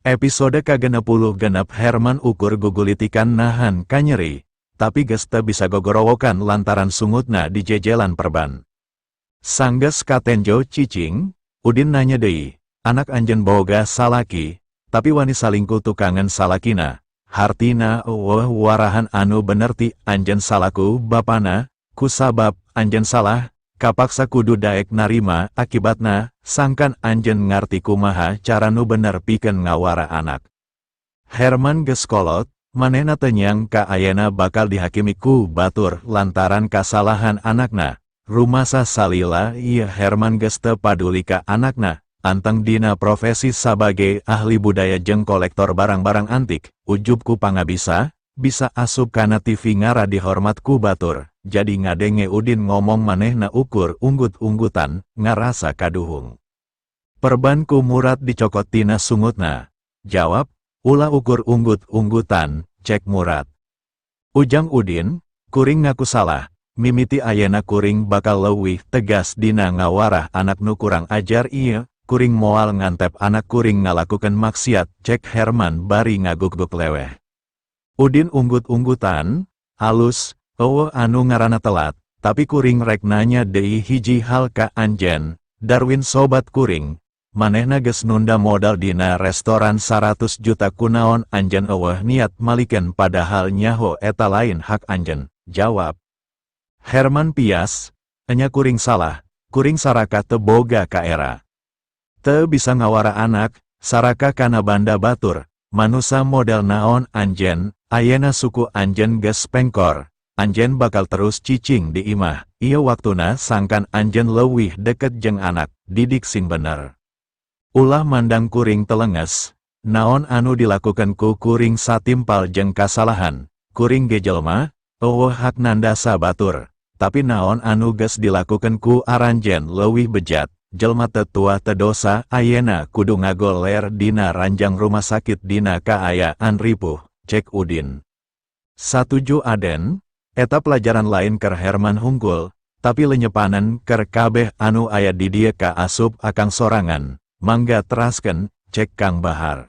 Episode ka-66. Herman ukur gugulitikan nahan kanyeri, tapi geus teu bisa gogorowokan lantaran sungutna dijejelan perban. Sanggeus katenjo cicing, Udin nanya deui, "Anak anjeun boga salaki, tapi wani salingkuh tukangan salakina, hartina euweuh warahan anu bener ti anjeun salaku bapana? Kusabab anjeun salah, kapaksa kudu daek narima akibatna, sangkan anjeun ngarti kumaha cara nu bener pikeun ngawara anak." Herman geus kolot, manehna teu nyangka ayana bakal dihakimi ku batur lantaran kasalahan anakna. Rumasa salila ieu Herman geus teu paduli ka anakna, anteng dina profesi sabage ahli budaya jeung kolektor barang-barang antik, ujub ku pangabisa, bisa asup kana TV ngara dihormat ku batur, jadi ngadenge Udin ngomong manehna ukur unggut-unggutan, ngarasa kaduhung. Perban ku Murad dicokot tina sungutna. "Jawab, ulah ukur unggut-unggutan," cek Murad. Ujang Udin, "Kuring ngaku salah, mimiti ayena kuring bakal leuwih tegas dina ngawarah anak nu kurang ajar ieu, kuring moal ngantep anak kuring ngalakukeun maksiat," cek Herman bari ngaguguk leweh. Udin unggut-unggutan, "Alus, euweuh anu ngaranna telat, tapi kuring rek nanya deui hiji hal ka anjeun. Darwin sobat kuring, manehna geus nunda modal dina restoran 100 juta. Kunaon anjeun euweuh niat malikeun, padahal nyaho eta lain hak anjeun? Jawab." Herman pias, "Enya, kuring salah, kuring sarakah teu boga kaera. Teu bisa ngawara anak, sarakah kana banda batur. Manusa model naon anjeun? Ayena suku anjeun geus pengkor, anjeun bakal terus cicing di imah. Ieu waktuna sangkan anjeun leuwih deket jeung anak, didik sing bener. Ulah mandang kuring telenges, naon anu dilakukan ku kuring satimpal jeung kasalahan, kuring ge jelma, euweuh hak nandasa batur. Tapi naon anu geus dilakukan ku aranjeun leuwih bejat, jelma teu tuah teu dosa ayena kudu ngagoler dina ranjang rumah sakit dina kaayaan ripuh," cek Udin. "Satuju, Aden, eta pelajaran lain keur Herman hungkul, tapi lenyepanan keur kabeh anu aya di dieu ka asup akang sorangan, mangga teraskeun," cek Kang Bahar.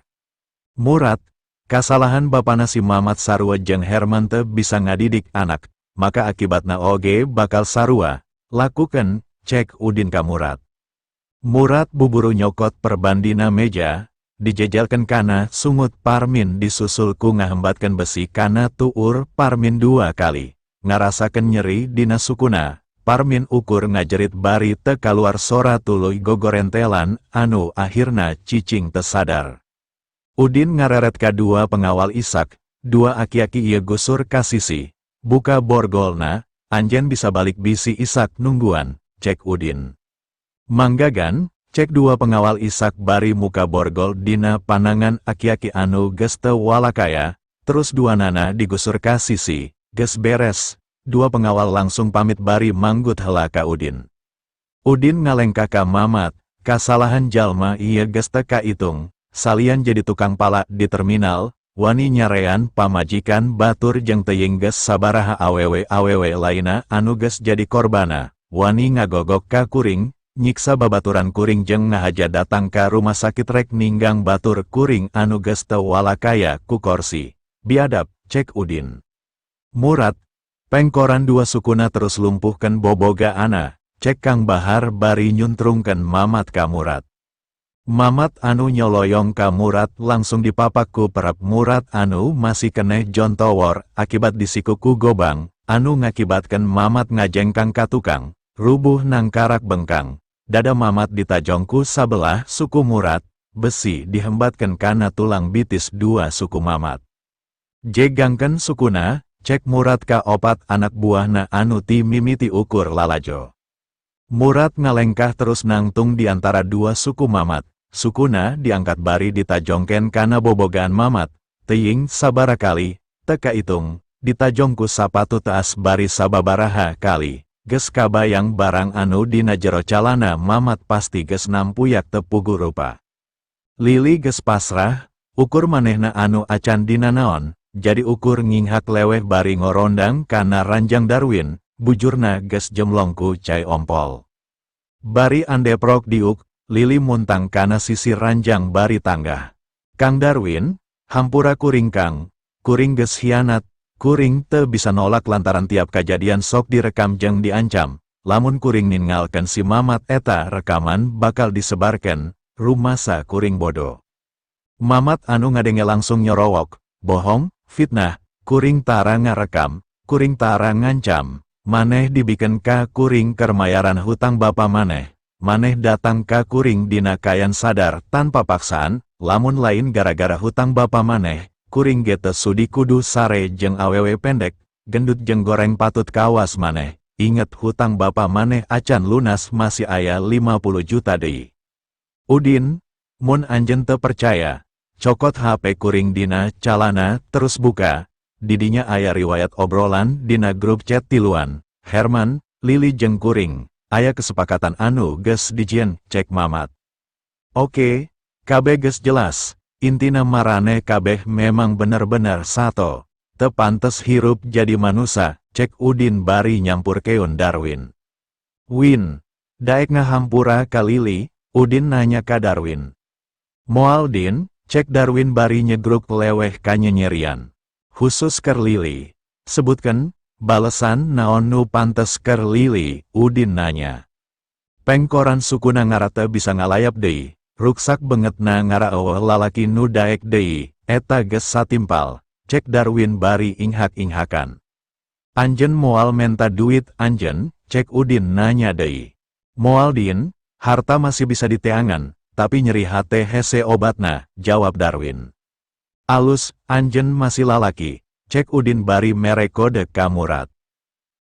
Murad, "Kasalahan bapana si Mamat sarua jeung Herman teu bisa ngadidik anak, maka akibatna oge bakal sarua, lakukan," cek Udin ka Murad. Murad buburu nyokot perban dina meja, dijejelkeun kana sungut Parmin, disusul ku ngahembatkeun besi kana tuur Parmin dua kali. Ngarasakeun nyeri dina sukuna, Parmin ukur ngajerit bari teu kaluar sora, tuluy gogorentelan anu akhirna cicing teu sadar. Udin ngareret ka dua pengawal Isak, "Dua aki-aki ieu gusur ka sisi, buka borgolna, anjeun bisa balik bisi Isak nungguan," cek Udin. "Mangga, Gan," cek dua pengawal Isak bari muka borgol dina panangan aki-aki anu geus teu walakaya, terus duanana digusur ka sisi. Geus beres, dua pengawal langsung pamit bari manggut hela ka Udin. Udin ngalengkah ka Mamat, "Kasalahan jalma ieu geus teu kaitung, salian jadi tukang palak di terminal, wani nyarean pamajikan batur jeung teuing geus sabaraha awewe-awewe lainna anu geus jadi korbana, wani ngagogok ka kuring, nyiksa babaturan kuring jeung ngahaja datang ka rumah sakit rek ninggang batur kuring anu geus teu walakaya ku korsi. Biadab," cek Udin. "Murad, pengkoran dua sukuna terus lumpuhkeun bobogaanana," cek Kang Bahar bari nyuntrungkeun Mamat ka Murad. Mamat anu nyoloyong ka Murad langsung dipapak ku perep Murad anu masih keneh jontowor akibat disiku ku gobang, anu ngakibatkeun Mamat ngajengkang ka tukang, rubuh nangkarak bengkang. Dada Mamat ditajong ku sabelah suku Murad, besi dihembatkeun kana tulang bitis dua suku Mamat. "Jegangkeun sukuna," cek Murad ka opat anak buahna anu ti mimiti ukur lalajo. Murad ngalengkah terus nangtung di antara dua suku Mamat, sukuna diangkat bari ditajongkeun kana bobogaan Mamat, teuing sabaraha kali, teu kaitung, ditajong ku sapatu teas bari sababaraha kali, geus kabayang barang anu dina jero calana Mamat pasti geus nampuyak teu puguh rupa. Lili geus pasrah, ukur manehna anu acan dina naon, jadi ukur nginghak leweh bari ngorondang kana ranjang Darwin, bujurna geus jemlong ku cai ompol. Bari andeprok diuk, Lili muntang kana sisi ranjang bari tanggah. Kang Darwin, hampura kuring Kang, kuring geus hianat, kuring teu bisa nolak lantaran tiap kajadian sok direkam jeung diancam, lamun kuring ninggalkeun si Mamat eta rekaman bakal disebarkan, rumasa kuring bodoh. Mamat anu ngadenge langsung nyorowok, bohong, fitnah, kuring tara ngarekam, kuring tara ngancam, maneh dibikin ka kuring keur mayaran hutang bapa maneh, maneh datang ka kuring dina kaayaan sadar tanpa paksaan, lamun lain gara-gara hutang bapa maneh, kuring ge teu sudi kudu sare jeung awewe pendek, gendut jeung goreng patut kawas maneh, inget hutang bapa maneh acan lunas masih aya 50 juta deui. Udin, mun anjeun teu percaya, cokot HP kuring dina calana terus buka, didinya aya riwayat obrolan dina grup chat tiluan, Herman, Lili jeung kuring, aya kesepakatan anu geus dijieun, cek Mamat. Oke, kabeh geus jelas, intina maraneh kabeh memang bener-bener sato, teu pantes hirup jadi manusa, cek Udin bari nyampurkeun Darwin. Win, daek ngahampura ka Lili, Udin nanya ka Darwin. Moal Din, cek Darwin bari nyegruk leweh kanyenyerian. Khusus keur Lili. Sebutkan, balesan naon nu pantes keur Lili, Udin nanya. Pengkoran sukuna ngara teu bisa ngalayap deui, ruksak bengetna ngara euweuh lalaki nu daek deui, eta geus satimpal, cek Darwin bari inghak-inghakan. Anjen moal menta duit anjen, cek Udin nanya deui. Moal Din, harta masih bisa diteangan, tapi nyeri hate hese obatna, jawab Darwin. Alus, anjen masih lalaki, cek Udin bari mere kode ka Murad.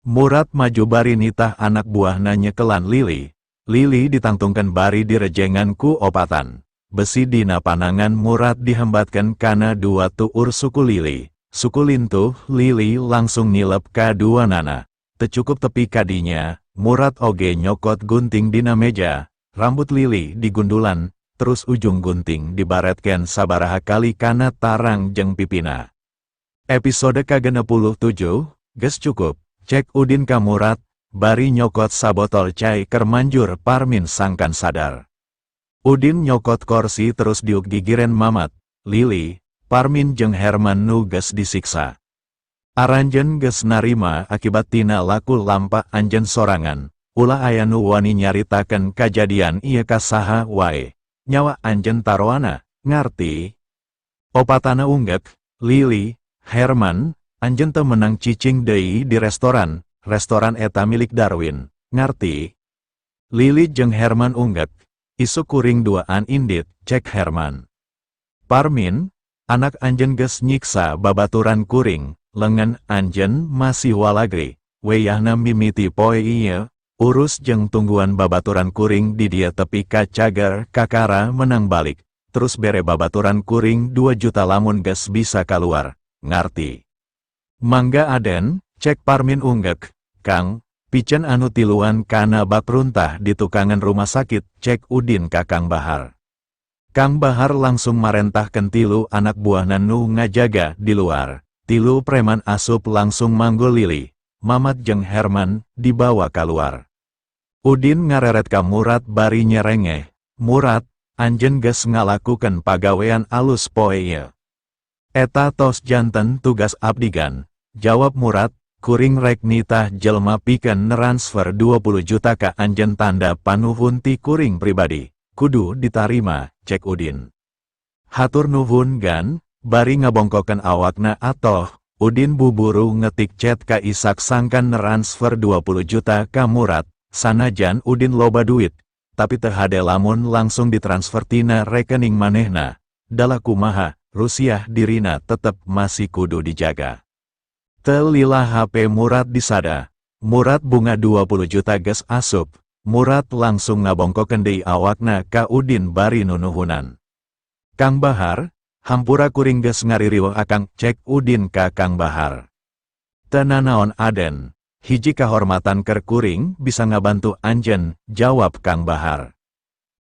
Murad maju bari nitah anak buahna nyekelan Lili. Lili ditangtungkan bari direjengan ku opatan. Besi dina panangan Murad dihembatkan kana dua tuur suku Lili. Suku lintuh, Lili langsung nilep ka dua nana. Teu cukup tepi kadinya, Murad oge nyokot gunting dina meja, rambut Lili digundulan, terus ujung gunting dibaretken sabaraha kali kana tarang jeung pipina. Episode ka-67, geus cukup, cek Udin ka Murad, bari nyokot sabotol cai keur manjur Parmin sangkan sadar. Udin nyokot korsi terus diuk gigiren Mamat, Lili, Parmin jeung Herman nu geus disiksa. Aranjeun geus narima akibat tina laku lampa anjeun sorangan, ulah aya nu wani nyaritakeun kajadian ieu ka saha wae, nyawa anjeun taroana, ngarti? Opatana unggek, Lili, Herman, anjeun teu menang cicing deui di restoran, restoran eta milik Darwin, ngarti? Lili jeung Herman unggek, isuk kuring duaan indit, cek Herman. Parmin, anak anjeun geus nyiksa babaturan kuring, lengan anjeun masih walagri, wayahna mimiti poe ieu, urus jeung tungguan babaturan kuring di dia tepi ka cager kakara menang balik, terus bere babaturan kuring 2 juta lamun geus bisa kaluar, ngarti? Mangga Aden, cek Parmin unggek, Kang, piceun anu tiluan kana bak runtah di tukangan rumah sakit, cek Udin ka Kang Bahar. Kang Bahar langsung marentahkeun tilu anak buahna nu ngajaga di luar. Tilu preman asup langsung manggul Lili, Mamat jeung Herman, dibawa kaluar. Udin ngareret ka Murad bari nyerengeh, Murad, anjeun geus ngalakukeun pagawean alus poe ieu. Eta tos janten tugas abdigan, jawab Murad, kuring rek nitah jelma pikeun transfer 20 juta ka anjeun tanda panuhun ti kuring pribadi, kudu ditarima, cek Udin. Hatur nuhun gan, bari ngabongkokeun awakna atoh, Udin buburu ngetik chat ka Isak sangkan transfer 20 juta ka Murad, sanajan Udin loba duit, tapi teu hade lamun langsung ditransfer tina rekening manehna, dalah kumaha, Rusiah dirina tetep masih kudu dijaga. Teu lila HP Murad disada, Murad bunga 20 juta geus asup, Murad langsung ngabongkokeun deui awakna ka Udin bari nunuhunan. Kang Bahar, hampura kuring geus ngaririweuh akang, cek Udin ka Kang Bahar. Teu nanaon Aden, hiji kahormatan keur kuring bisa ngabantu anjeun, jawab Kang Bahar.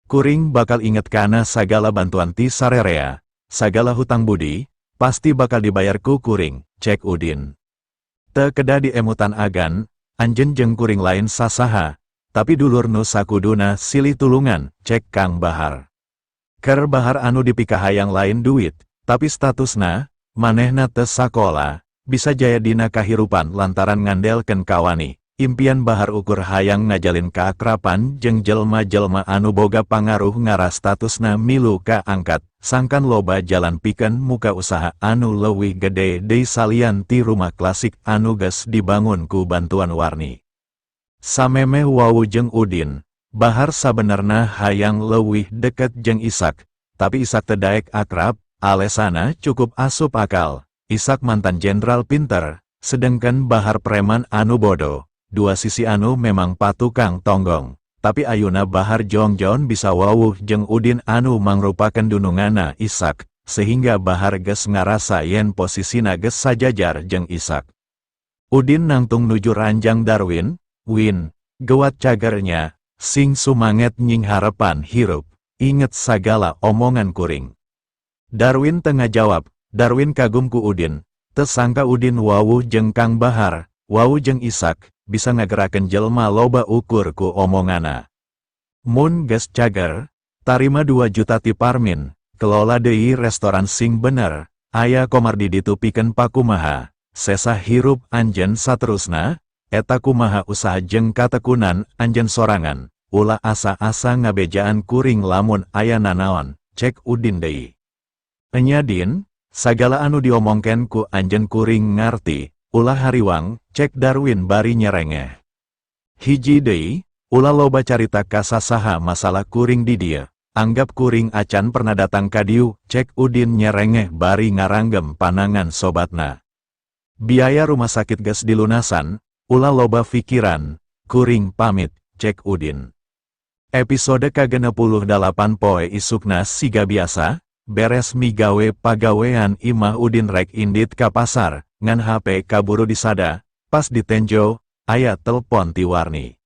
Kuring bakal inget kana sagala bantuan ti sarerea, sagala hutang budi, pasti bakal dibayar ku kuring, cek Udin. Teu kedah diemutan agan, anjeun jeung kuring lain sasaha, tapi dulur nu sakuduna silih tulungan, cek Kang Bahar. Ker Bahar anu dipikahayang lain duit, tapi statusna, manehna teu sakola, bisa jaya dina kahirupan lantaran ngandelkeun kawani. Impian Bahar ukur hayang ngajalin keakrapan jeung jelma-jelma anu boga pangaruh ngarah statusna milu kaangkat, sangkan loba jalan pikeun muka usaha anu leuwih gede deui salian ti rumah klasik anu geus dibangun ku bantuan Warni. Samemeh wawuh jeung Udin, Bahar sabenerna hayang leuwih deket jeung Isak, tapi Isak teu daek akrab, alesana cukup asup akal. Isak mantan jenderal pinter, sedengkeun Bahar preman anu bodoh. Dua sisi anu memang patukang tonggong. Tapi ayuna Bahar jongjon bisa wawuh jeung Udin anu mangrupakeun dununganna Isak, sehingga Bahar geus ngarasa yen posisina geus sajajar jeung Isak. Udin nangtung nuju ranjang Darwin, "Win, gewat cager nya, sing sumanget nyingharepan hirup, inget sagala omongan kuring." Darwin teu ngajawab. Darwin kagum ku Udin, teu sangka Udin wawuh jeung Kang Bahar, wawuh jeung Isak, bisa ngagerakeun jelma loba ukur ku omongana. "Mun geus cager, tarima 2 juta ti Parmin, kelola deui restoran sing bener, aya Komar di ditu pikeun pakumaha, sesa hirup anjeun saterusna, eta kumaha usaha jeung katekunan anjeun sorangan, ulah asa-asa ngabejaan kuring lamun aya nanaon," cek Udin deui. "Enya Din, sagala anu diomongkeun ku anjeun kuring ngarti, ulah hariwang," cek Darwin bari nyerengeh. "Hiji deui, ulah loba carita ka sasaha masalah kuring di dieu. Anggap kuring acan pernah datang ka dieu," cek Udin nyerengeh bari ngaranggem panangan sobatna. "Biaya rumah sakit geus dilunasan, ulah loba pikiran, kuring pamit," cek Udin. Episode ka-68. Poe isukna siga biasa, beres migawe pagawean imah Udin rek indit ka pasar, ngan HP kaburu disada, pas ditenjo, aya telpon ti Warni.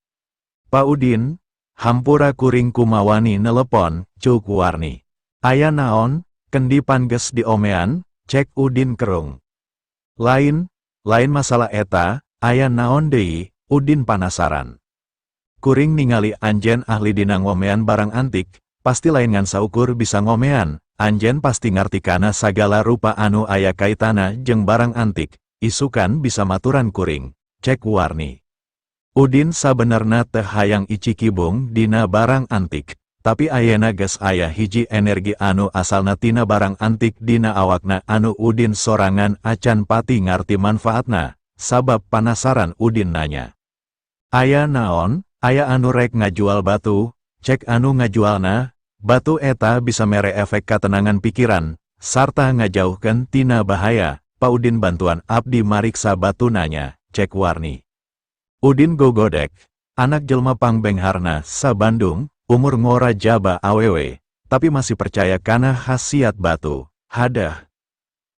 "Pa Udin, hampura kuring kumawani nelepon," cuk Warni. "Aya naon, kendi pan geus diomean," cek Udin kerung. "Lain, lain masalah eta, aya naon deui?" Udin panasaran. "Kuring ningali anjen ahli dina ngomean barang antik, pasti lain ngan saukur bisa ngomean, anjen pasti ngarti kana sagala rupa anu aya kaitana jeung barang antik, isukan bisa maturan kuring," cek Warni. Udin sabenerna teu hayang icikibung dina barang antik, tapi ayena geus aya hiji energi anu asalna tina barang antik dina awakna anu Udin sorangan acan pati ngarti manfaatna, sabab panasaran Udin nanya. "Aya naon?" "Aya anu rek ngajual batu," cek anu ngajualna, "batu eta bisa mere efek katenangan pikiran, sarta ngajauhkeun tina bahaya, Pa Udin bantuan abdi mariksa batuna nya," cek Warni. Udin gogodek, anak jelma pangbengharna sa Bandung, umur ngora jaba awewe, tapi masih percaya kana khasiat batu, hadah.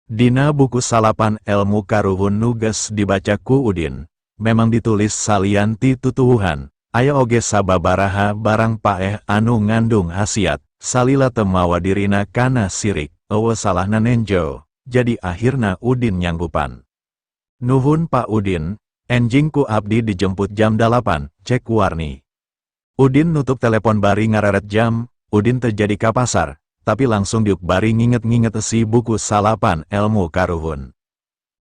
Dina buku salapan elmu karuhun nu geus dibaca ku Udin, memang ditulis salian ti tutuwuhan, aya oge sababaraha barang paeh anu ngandung khasiat, salila teu mawa dirina kana sirik, euweuh salahna nenjo, jadi akhirna Udin nyanggupan. "Nuhun Pa Udin, enjing ku abdi dijemput jam 8," cek Warni. Udin nutup telepon bari ngareret jam. Udin teu jadi ka pasar, tapi langsung diuk bari nginget-nginget esi buku salapan elmu karuhun.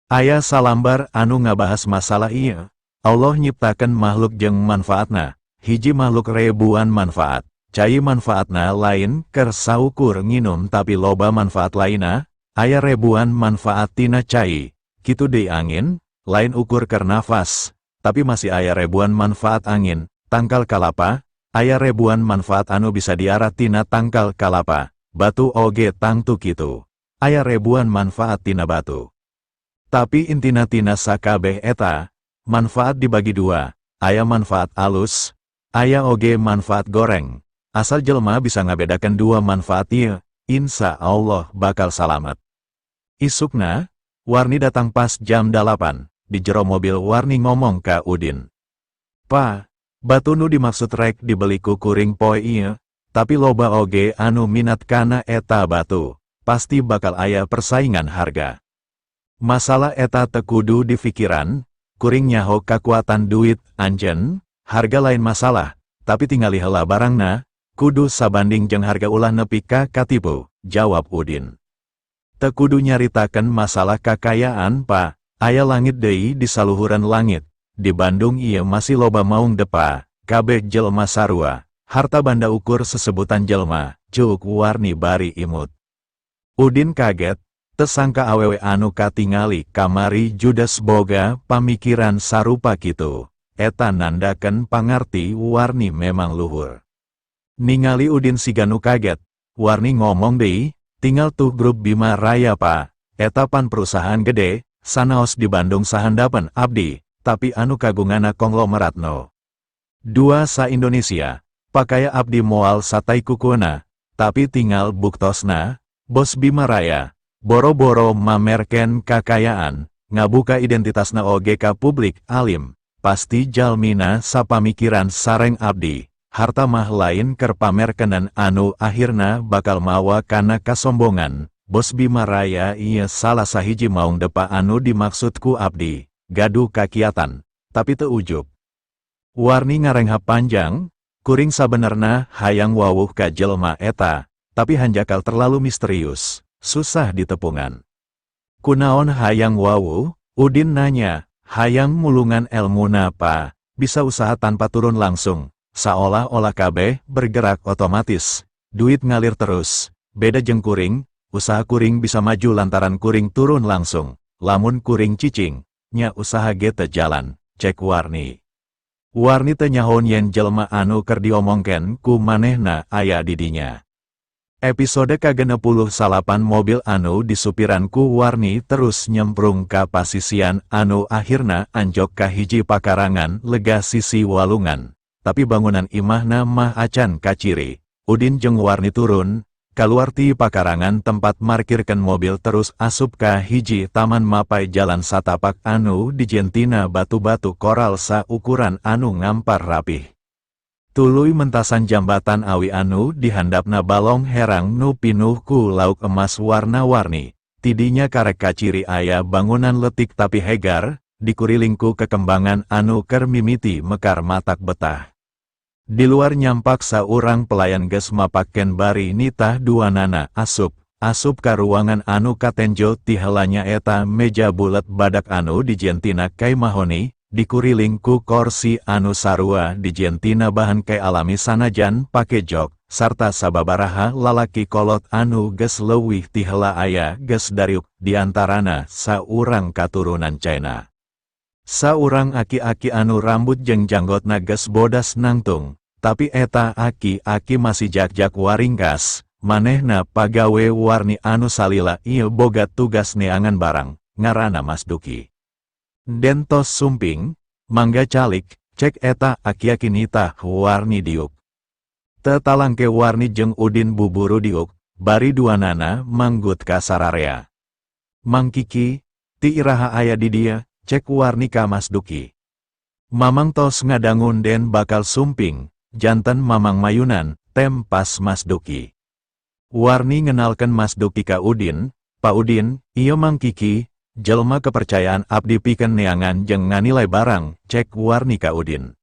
Aya salambar anu ngabahas masalah ieu, Allah nyiptakeun makhluk jeung manfaatna, hiji makhluk ribuan manfaat, cai manfaatna lain keur saukur nginum tapi loba manfaat lainna, aya ribuan manfaat tina cai, kitu deui angin, lain ukur keur nafas, tapi masih aya ribuan manfaat angin, tangkal kalapa, aya ribuan manfaat anu bisa diarah tina tangkal kalapa, batu oge tangtu kitu. Aya ribuan manfaat tina batu. Tapi intina tina sakabeh eta, manfaat dibagi dua, aya manfaat alus, aya oge manfaat goreng. Asal jelma bisa ngabedakan dua manfaat ieu, insya Allah bakal salamet. Isukna, Warni datang pas jam 8, di jero mobil Warni ngomong ka Udin. "Pa, batu nu dimaksud rek dibeli ku kuring poe ieu, tapi loba oge anu minat kana eta batu, pasti bakal aya persaingan harga. Masalah eta teu kudu dipikiran, kuring nyaho kakuatan duit anjen, harga lain masalah, tapi tingali heula barangna, kudu sabanding jeung harga ulah nepi ka katipu, jawab Udin. Teu kudu nyaritakeun masalah kakayaan pa, aya langit deui di saluhureun langit, di Bandung ieu masih loba maung depa, kabeh jelema sarua, harta banda ukur sesebutan jelema, ceuk Warni bari imut. Udin kaget, teu sangka awewe anu katingali kamari judes boga pamikiran sarupa kitu, eta nandakeun pangarti Warni memang luhur. Ningali Udin siga nu kaget, Warni ngomong deui, tinggal tuh grup Bima Raya pa, eta pan perusahaan gede, sanaos di Bandung sahandapeun abdi, tapi anu kagungana konglomerat no 2 sa Indonesia, pakaya abdi moal satai kukuna, tapi tinggal buktosna, bos Bima Raya, boro-boro mamerken kakayaan, ngabuka identitasna oge ka publik alim, pasti jalmina sapamikiran sareng abdi. Harta mah lain keur pamerkenan anu akhirna bakal mawa kana kasombongan, bos Bima Raya ieu salah sahiji maung depa anu dimaksudku abdi, gaduh kakiatan, tapi teu ujub. Warni ngarenghap panjang, kuring sabenerna hayang wawuh ka jelema eta, tapi hanjakal terlalu misterius, susah ditepungan. Kunaon hayang wawuh, Udin nanya, hayang mulungan elmuna pa, bisa usaha tanpa turun langsung. Saolah-olah kabeh bergerak otomatis, duit ngalir terus, beda jeung kuring, usaha kuring bisa maju lantaran kuring turun langsung, lamun kuring cicing, nya usaha ge teu jalan, cek Warni. Warni teu nyahoon yen jelema anu keur diomongkeun ku manehna aya di dinya. Episode ka-69 mobil anu disupiran ku Warni terus nyemprung ka pasisian anu akhirna anjok ka hiji pakarangan lega sisi walungan. Tapi bangunan imahna mah acan kaciri. Udin jeung Warni turun, kaluar ti pakarangan tempat markirkeun mobil terus asup ka hiji taman mapai jalan satapak anu dijentina batu-batu koral saukuran anu ngampar rapih. Tuluy mentasan jambatan awi anu dihandapna balong herang nu pinuh ku lauk emas warna-warni. Tidinya karek kaciri aya bangunan letik tapi hegar, dikuriling ku kekembangan anu keur mimiti mekar matak betah. Di luar nyampak saurang pelayan geus mapaken bari nitah duanana asup, asup ka ruangan anu katenjo ti heula nyaeta meja bulet badak anu dijentina kai mahoni, dikuriling ku korsi anu sarua dijentina bahan kai alami sanajan pake jok, sarta sababaraha lalaki kolot anu geus leuwih ti heula aya geus dariuk, diantarana saurang katurunan China. Saurang aki-aki anu rambut jeung janggotna geus bodas nangtung, tapi eta aki-aki masih jak-jak waringkas, manehna pagawe Warni anu salila ieu boga tugas neangan barang, ngaranna Mas Duki. Dentos sumping, mangga calik, cek eta aki-aki nitah Warni diuk. Teu talangke Warni jeung Udin buburu diuk, bari duanana manggut ka sararea. Mang Kiki, ti iraha aya di dieu? Cek Warni ka Mas Duki. Mamang tos ngadangun den bakal sumping, janten mamang mayunan, tempas Mas Duki. Warni ngenalkeun Mas Duki ka Udin, Pak Udin, ieu Mang Kiki, jelma kepercayaan abdi pikeun neangan jeung nganilai barang, cek Warni ka Udin.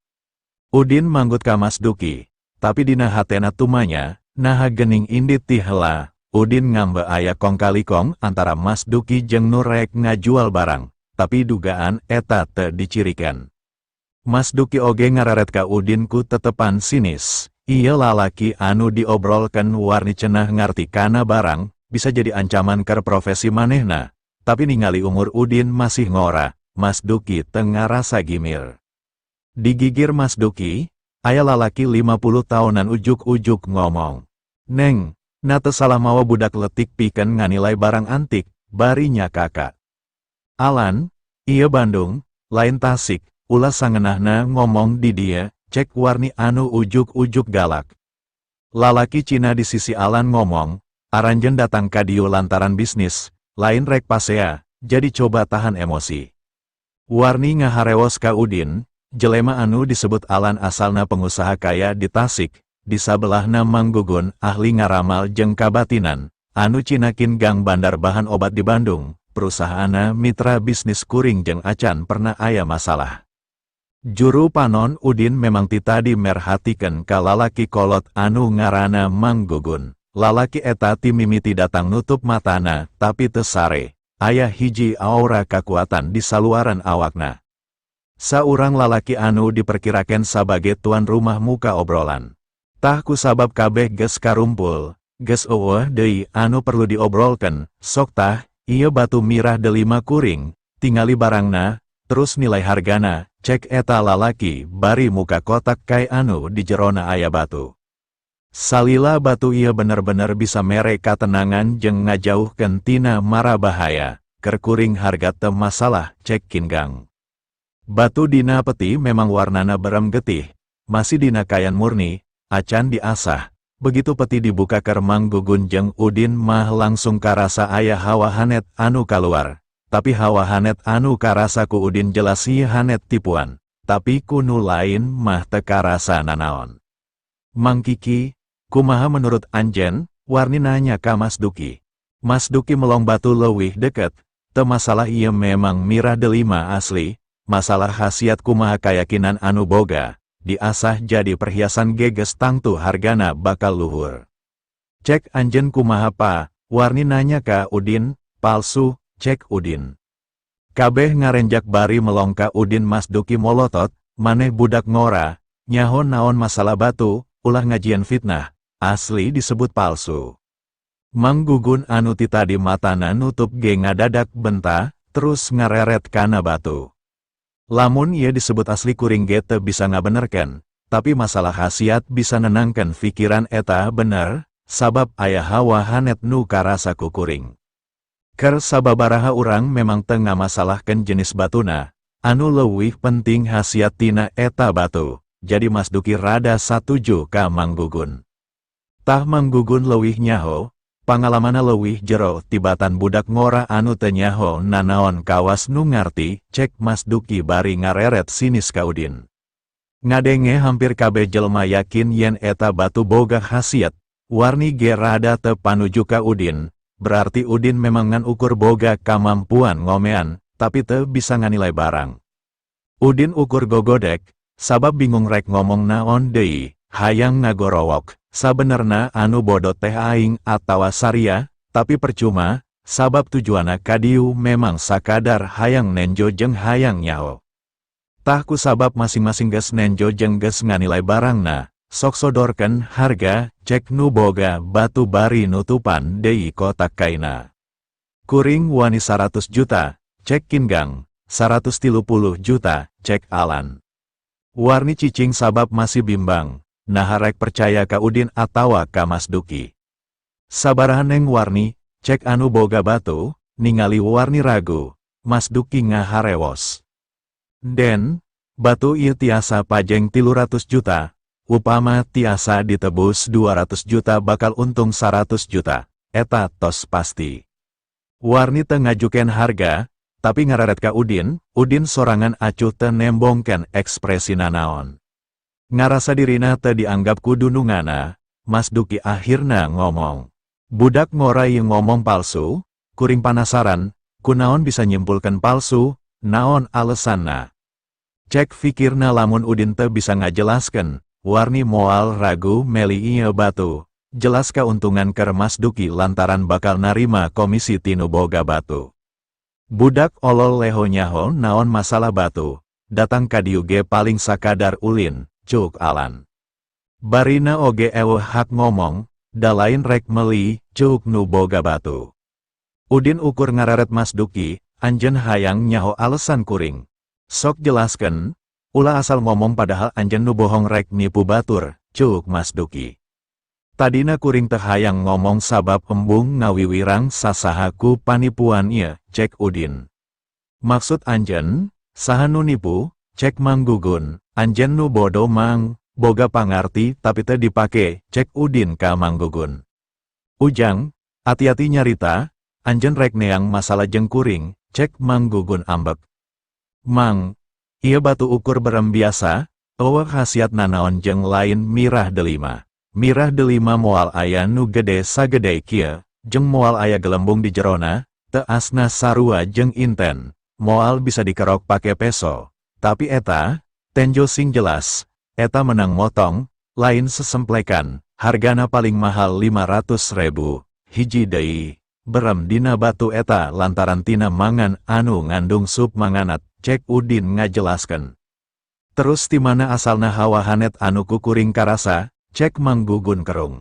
Udin manggut ka Mas Duki, tapi dina hatena tumanya, naha gening indit ti heula, Udin ngambe aya kong kali kong antara Mas Duki jeung nu rek ngajual barang. Tapi dugaan eta teu dicirikan. Mas Duki oge ngararet ka Udin ku tetepan sinis, ieu lalaki anu diobrolkeun Warni cenah ngarti kana barang, bisa jadi ancaman keur profesi manehna, tapi ningali umur Udin masih ngora, Mas Duki teu ngarasa gimir. Digigir Mas Duki, aya lalaki 50 tahunan ujuk-ujuk ngomong. Neng, na teu salah mawa budak letik pikeun nganilai barang antik, barinya kakak. Alan, ieu Bandung, lain Tasik, ulah sangenahna ngomong di dia, cek Warni anu ujuk-ujuk galak. Lalaki Cina di sisi Alan ngomong, aranjeun datang ka dieu lantaran bisnis, lain rek pasea, jadi coba tahan emosi. Warni ngaharewos ka Udin, jelema anu disebut Alan asalna pengusaha kaya di Tasik, di sabelahna Mang Gugun ahli ngaramal jeung kabatinan, anu cinakin gang bandar bahan obat di Bandung. Perusahaanna mitra bisnis kuring jeung acan pernah aya masalah. Juru panon Udin memang ti tadi merhatikeun ka lalaki kolot anu ngaranna Mang Gugun. Lalaki eta ti mimiti datang nutup matana, tapi teu sare, aya hiji aura kakuatan di saluaran awakna. Saurang lalaki anu diperkirakan sabage tuan rumah muka obrolan. Tah, ku sabab kabeh geus karumpul, geus euweuh deui anu perlu diobrolkeun, "Sok tah, ieu batu mirah delima kuring, tingali barangna, terus nilai hargana," cek eta lalaki bari muka kotak kai anu di jerona aya batu. "Salila batu ieu bener-bener bisa mere katenangan jeung ngajauhkeun tina mara bahaya, keur kuring harga teu masalah," cek Kingang. Batu dina peti memang warnana berem getih, masih dina kaayaan murni, acan diasah. Begitu peti dibuka keur Mang Gugun jeung Udin mah langsung karasa aya hawa hanet anu kaluar. Tapi hawa hanet anu karasa ku Udin jelas ieu hanet tipuan, tapi ku nu lain mah teu karasa nanaon. "Mang Kiki, kumaha menurut anjen?" Warni nanya ka Mas Duki. Mas Duki melong batu leuwih deket, "Teu masalah ieu memang mirah delima asli, masalah khasiat kumaha keyakinan anu boga, diasah jadi perhiasan ge geus tangtu hargana bakal luhur. Cek anjen kumaha, Pa?" Warni nanya ka Udin. "Palsu," cek Udin. Kabeh ngarenjak bari melong ka Udin. Mas Duki molotot, "Maneh budak ngora, nyaho naon masalah batu, ulah ngajieun fitnah, asli disebut palsu." Mang Gugun anu ti tadi matana nutup ge ngadadak benta, terus ngareret kana batu. "Lamun ieu disebut asli kuring ge teu bisa ngabenerkeun, tapi masalah khasiat bisa nenangkan pikiran eta bener, sabab aya hawa hanet nu karasa ku kuring. Keur sababaraha urang memang teu ngamasalahkeun jenis batuna, anu leuwih penting khasiat tina eta batu." Jadi Mas Duki rada satuju ka Mang Gugun. Tah, Mang Gugun leuwih nyaho, pangalamana leuwih jero tibatan budak ngora anu teu nyaho nanaon kawas nu ngarti, cek Mas Duki bari ngareret sinis ka Udin. Ngadenge hampir kabeh jelma yakin yen eta batu boga khasiat, Warni ge rada teu panuju ka Udin, berarti Udin memang ngan ukur boga kamampuan ngomean, tapi teu bisa nganilai barang. Udin ukur gogodek, sabab bingung rek ngomong naon deui, hayang ngagorowok, "Sabenerna anu bodoh teh aing atawa Saria," tapi percuma, sabab tujuana kadieu memang sakadar hayang nenjo jeung hayang nyaho. Tah, ku sabab masing-masing geus nenjo jeung geus nganilai barangna, "Sok sodorkeun harga," cek nu boga batu bari nutupan deui kotak kaina. "Kuring wani 100 juta," cek Kingang. "130 juta," cek Alan. Warni cicing sabab masih bimbang, naha rek percaya ka Udin atawa ka Mas Duki. "Sabaraha, Neng Warni?" cek anu boga batu, ningali Warni ragu, Mas Duki ngaharewos. "Den, batu ieu tiasa pajeng 300 juta, upama tiasa ditebus 200 juta bakal untung 100 juta, eta tos pasti." Warni teu ngajukeun harga, tapi ngareret ka Udin. Udin sorangan acuh, teu nembongkeun ekspresi nanaon. Ngarasa dirina teu dianggap ku dununganna, Mas Duki akhirna ngomong. "Budak ngora ieu ngomong palsu, kuring panasaran, kunaon bisa nyimpulkan palsu, naon alesanna?" Cek fikirna lamun Udin teu bisa ngajelaskeun, Warni moal ragu meli ieu batu, jelas keuntungan keur Mas Duki lantaran bakal narima komisi ti nu boga batu. "Budak olol leho nyaho naon masalah batu, datang kadieu ge paling sakadar ulin," cuk Alan. "Barina oge euweuh hak ngomong, da lain rek meli," cuk nu boga batu. Udin ukur ngareret Mas Duki, "Anjen hayang nyaho alasan kuring? Sok jelaskan, ulah asal ngomong padahal anjen nu bohong rek nipu batur," cuk Mas Duki. "Tadina kuring teu hayang ngomong sabab embung ngawiwirang sasaha ku panipuan ieu," cek Udin. "Maksud anjen, saha nu nipu?" cek Mang Gugun. "Anjen nu bodoh, Mang, boga pangarti tapi teu dipake," cek Udin ka Mang Gugun. "Ujang, hati-hati nyarita, anjen rek neang masalah jeung kuring," cek Mang Gugun ambek. "Mang, ieu batu ukur berem biasa, euweuh khasiat nanaon jeung lain mirah delima. Mirah delima moal aya nu gede sagede kieu, jeung moal aya gelembung di jerona, teuasna sarua jeung inten, moal bisa dikerok pake peso. Tapi eta, Tenjo sing jelas, eta menang motong, lain sesemplekan, hargana paling mahal 500 ribu, hiji deui, berem dina batu eta lantaran tina mangan anu ngandung submanganat, cek Udin ngajelaskan. Terus ti mana asalna hawa hanet anu kukuring karasa, cek Mang Gugun kerung.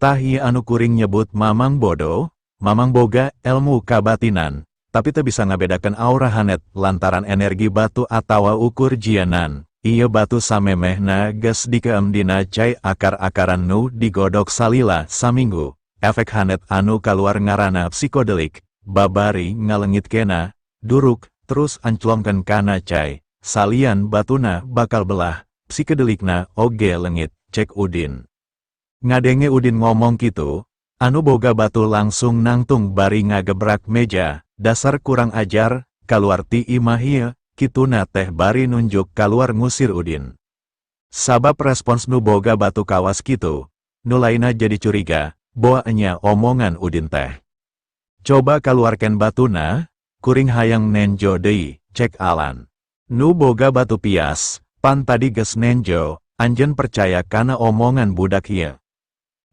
Tah ieu anu kuring nyebut Mamang bodoh, Mamang boga ilmu kabatinan, tapi teu bisa ngabedakan aura hanet lantaran energi batu atawa ukur jieunan. Ieu batu samemehna geus dikeem dina cai akar-akaran nu digodok salila saminggu. Efek hanet anu kaluar ngarana psikodelik, babari ngalengitkeunna, duruk, terus anclongkeun kana cai, salian batuna bakal belah, psikedelikna oge lengit, cek Udin. Ngadenge Udin ngomong kitu, anu boga batu langsung nangtung bari ngagebrak meja, "Dasar kurang ajar, kaluar ti imah ieu," kituna teh bari nunjuk kaluar ngusir Udin. Sabab respons nu boga batu kawas kitu, nu lainna jadi curiga, boa enya omongan Udin teh. "Coba kaluarkeun batuna, kuring hayang nenjo deui," cek Alan. Nu boga batu pias, "Pan tadi geus nenjo, anjeun percaya kana omongan budak ieu?"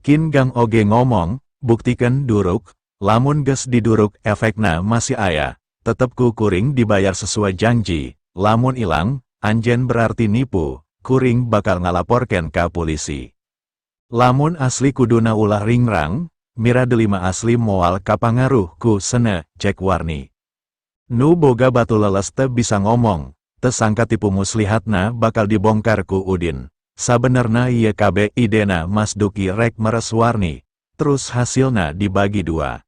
Kin Gang oge ngomong, "Buktikeun duruk, lamun geus diduruk efekna masih aya, tetep ku kuring dibayar sesuai janji, lamun ilang, anjeun berarti nipu, kuring bakal ngalaporkeun ka polisi. Lamun asli kuduna ulah ringrang, mira delima asli moal kapangaruh ku seuneu," cek Warni. Nu boga batu leles teu bisa ngomong, teu sangka tipu muslihatna bakal dibongkar ku Udin. Sabenerna ieu kabeh idena Mas Duki rek meres Warni, terus hasilna dibagi dua.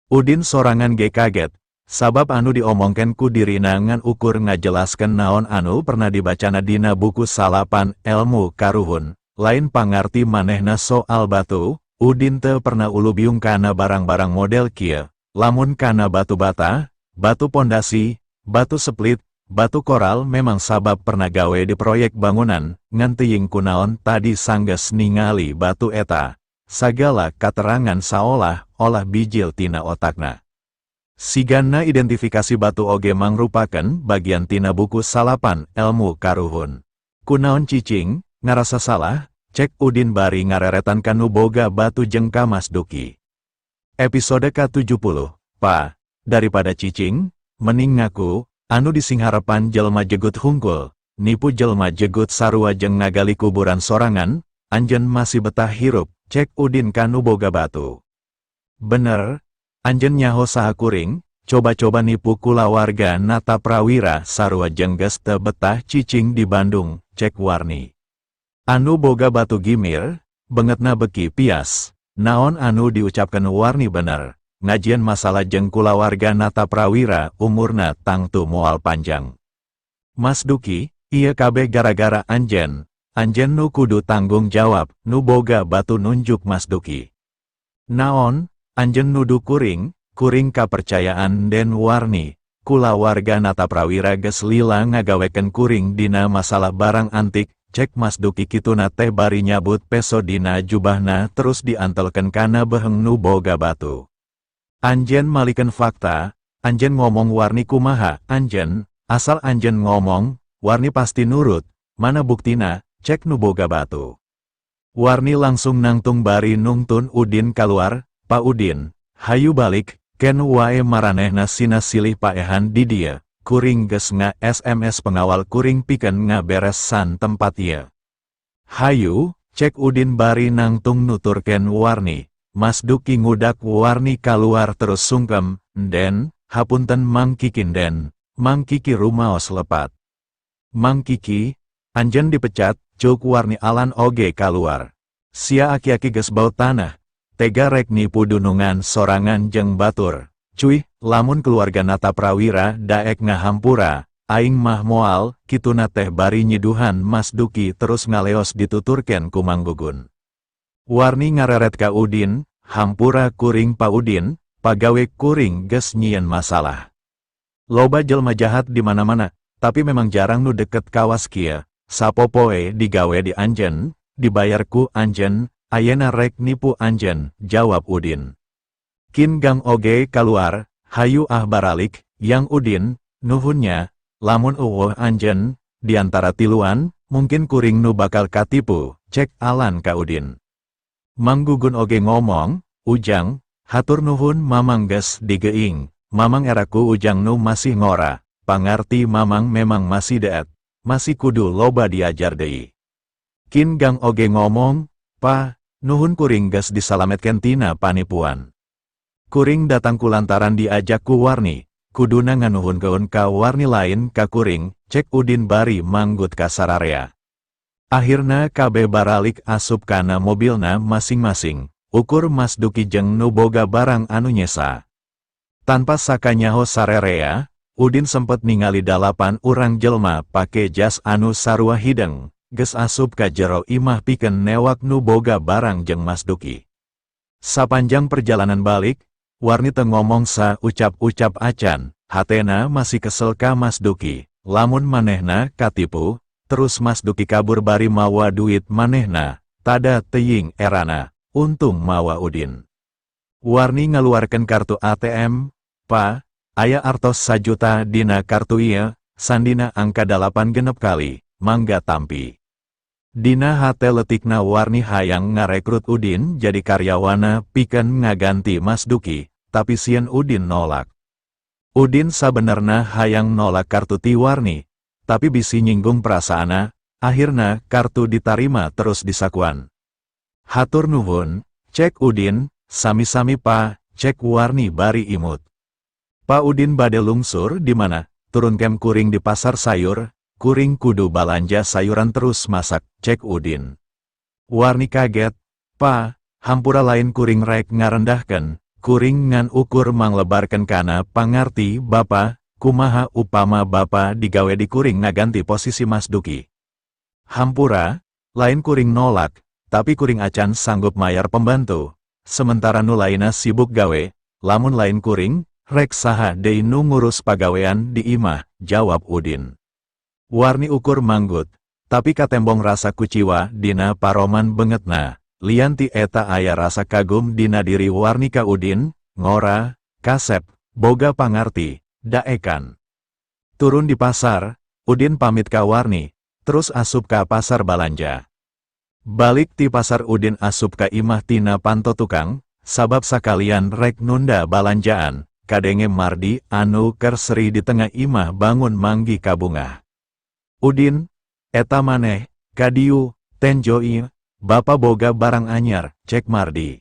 Udin sorangan ge kaget, sabab anu diomongkeun ku dirina ngan ukur ngajelaskeun naon anu pernah dibacana dina buku salapan elmu karuhun, lain pangarti manehna soal batu. Udin teu pernah ulubiung kana barang-barang model kieu, lamun kana batu bata, batu pondasi, batu split, batu koral memang sabab pernah gawe di proyek bangunan, ngan teuing kunaon tadi sanggeus ningali batu eta, sagala katerangan saolah-olah bijil tina otakna. Sigana identifikasi batu oge mangrupakeun bagian tina buku salapan elmu karuhun. "Kunaon cicing, ngarasa salah?" cek Udin bari ngareretan ka nu boga batu jeung ka Mas Duki. Episode ke-70, "Pa, daripada cicing, mending ngaku, anu disingharepan jelma jegut hungkul, nipu jelma jegut sarua jeung ngagali kuburan sorangan, anjeun masih betah hirup," cek Udin ka nu boga batu. "Bener, anjeun nyaho saha kuring, coba-coba nipu kulawarga Nataprawira sarua jeung geus teu betah cicing di Bandung," cek Warni. Anu boga batu gimir, beungeutna beuki pias, naon anu diucapkeun Warni bener, ngajieun masalah jeung kulawarga Nataprawira umurna tangtu moal panjang. "Mas Duki, ieu kabeh gara-gara anjeun, anjeun nu kudu tanggung jawab," nu boga batu nunjuk Mas Duki. "Naon, anjeun nuduh kuring, kuring kapercayaan Den Warni, kulawarga Nataprawira geus lila ngagawekeun kuring dina masalah barang antik," cek Mas Duki kituna teh bari nyabut peso dina jubahna terus diantelkeun kana beheng nu boga batu. "Anjeun malikeun fakta, anjeun ngomong Warni kumaha, anjeun, asal anjeun ngomong, Warni pasti nurut, mana buktina?" cek nu boga batu. Warni langsung nangtung bari nungtun Udin kaluar, "Pa Udin, hayu balik, keun wae maranehna sina silih paehan di dieu, kuring geus nga SMS pengawal kuring pikeun ngaberesan tempat ieu. Hayu," cek Udin bari nangtung nuturkeun Warni. Mas Duki ngudak Warni kaluar terus sungkem, "Den, hapunten Mang Kiki Den, Mang Kiki rumaos lepat." "Mang Kiki, anjeun dipecat," cuk Warni. Alan oge kaluar. "Sia aki-aki geus bau tanah, tega rek nipu dunungan sorangan jeung batur. Cuih, lamun keluarga Nataprawira daek ngahampura, aing mah moal," kituna teh bari nyiduhan Mas Duki terus ngaleos dituturkeun ku Mang Gugun. Warni ngareret ka Udin, "Hampura kuring Pa Udin, pagawe kuring geus nyieun masalah. Loba jelma jahat di mana-mana, tapi memang jarang nu deket kawas kieu, sapopoe digawe di anjeun, dibayar ku anjeun, ayeuna rek nipu anjeun," jawab Udin. Kin Gang oge kaluar, "Hayu ah baralik, Yang Udin, nuhun nya, lamun euweuh anjeun, Diantara tiluan, mungkin kuring nu bakal katipu, cek Alan ka Udin. Mang Gugun oge ngomong, "Ujang, hatur nuhun Mamang geus digeing, Mamang era ku Ujang nu masih ngora, pangarti Mamang memang masih deet, masih kudu loba diajar deui." Kin Gang oge ngomong, "Pa, nuhun kuring geus disalametkeun tina panipuan. Kuring datang kulantaran diajak ku Warni, kuduna nganuhunkeun ka Warni lain ka kuring," cek Udin bari manggut ka sararea. Akhirna kabeh baralik asup kana mobilna masing-masing, ukur Mas Duki jeung nu boga barang anu nyesa. Tanpa sakanyaho sarerea, Udin sempet ningali dalapan urang jelma pake jas anu sarua hideung, geus asup ka jero imah pikeun newak nu boga barang jeung Mas Duki. Sapanjang perjalanan balik, Warni teu ngomong sa ucap-ucap acan, hatena masih kesel ka Mas Duki, lamun manehna katipu, terus Mas Duki kabur bari mawa duit manehna, tada teuing erana, untung mawa Udin. Warni ngaluarkeun kartu ATM, "Pa, aya artos 1 juta dina kartu ieu, sandina angka 8 genep kali, mangga tampi." Dina hate letikna Warni hayang ngarekrut Udin jadi karyawana pikeun ngaganti Mas Duki, tapi sieun Udin nolak. Udin sabenerna hayang nolak kartu ti Warni, tapi bisi nyinggung perasaana, akhirna kartu ditarima terus disakuan. "Hatur nuhun," cek Udin. "Sami-sami, Pa," cek Warni bari imut. "Pa Udin bade lungsur di mana?" "Turunkeun kuring di pasar sayur, kuring kudu balanja sayuran terus masak," cek Udin. Warni kaget, "Pa, hampura lain kuring rek ngarendahkeun, kuring ngan ukur manglebarkeun kana pangarti Bapa, kumaha upama Bapa digawe di kuring ngaganti posisi Mas Duki? Hampura, lain kuring nolak, tapi kuring acan sanggup mayar pembantu, sementara nu lainna sibuk gawe, lamun lain kuring, rek saha deui nu ngurus pagawean di imah?" jawab Udin. Warni ukur manggut, tapi katembong rasa kuciwa dina paroman beungeutna. Lian ti eta aya rasa kagum dina diri Warni ka Udin, ngora, kasep, boga pangarti, daekan. Turun di pasar, Udin pamit ka Warni, terus asup ka pasar balanja. Balik ti pasar Udin asup ka imah tina panto tukang, sabab sakalian rek nunda balanjaan, kadenge Mardi anu keur seri di tengah imah bangun manggih kabungah. "Udin, eta maneh, kadieu, tenjo ieu, Bapa boga barang anyar," cek Mardi.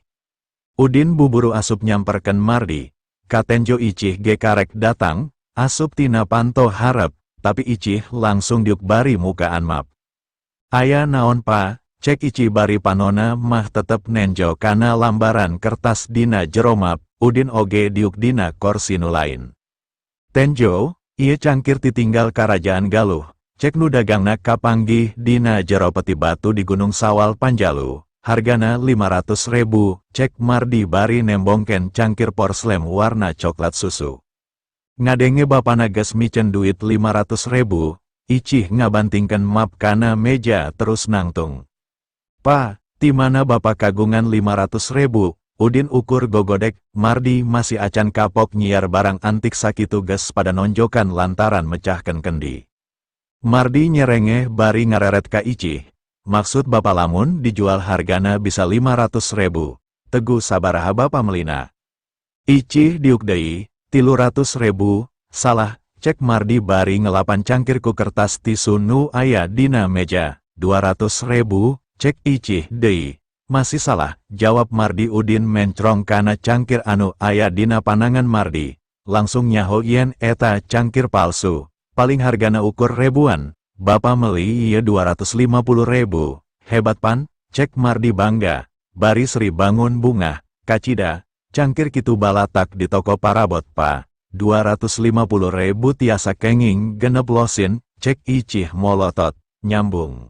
Udin buburu asup nyamperkeun Mardi, katenjo Icih ge karek datang, asup tina panto hareup, tapi Icih langsung diuk bari mukaan map. "Aya naon, Pa?" cek Icih bari panona mah tetep nenjo kana lambaran kertas dina jero map. Udin oge diuk dina korsi nu lain. "Tenjo, ieu cangkir titinggal Karajaan Galuh, cek nu dagangna kapanggih dina jero peti batu di Gunung Sawal Panjalu, hargana 500 ribu," cek Mardi bari nembongkeun cangkir porselen warna coklat susu. Ngadenge bapana geus miceun duit 500 ribu, Icih ngabantingkeun map kana meja terus nangtung. "Pa, ti mana Bapa kagungan 500 ribu?" Udin ukur gogodek, Mardi masih acan kapok nyiar barang antik sakitu geus pada nonjokan lantaran mecahkeun kendi. Mardi nyerengeh bari ngareret ka Icih, "Maksud Bapa lamun dijual hargana bisa 500 ribu, tegu sabaraha Bapa melina?" Icih diuk deui, "300 ribu." "Salah," cek Mardi bari ngelapan cangkir ku kertas tisu nu aya dina meja. "200 ribu," cek Icih deui. "Masih salah," jawab Mardi. Udin mencrong kana cangkir anu aya dina panangan Mardi, langsung nyaho yen eta cangkir palsu, paling hargana ukur ribuan. "Bapa meli ieu 250 ribu, hebat pan?" cek Mardi bangga, bari seri bangun bungah, "Kacida, cangkir kitu balatak di toko parabot, Pa, 250 ribu tiasa kenging 6 losin," cek Icih molotot, nyambung.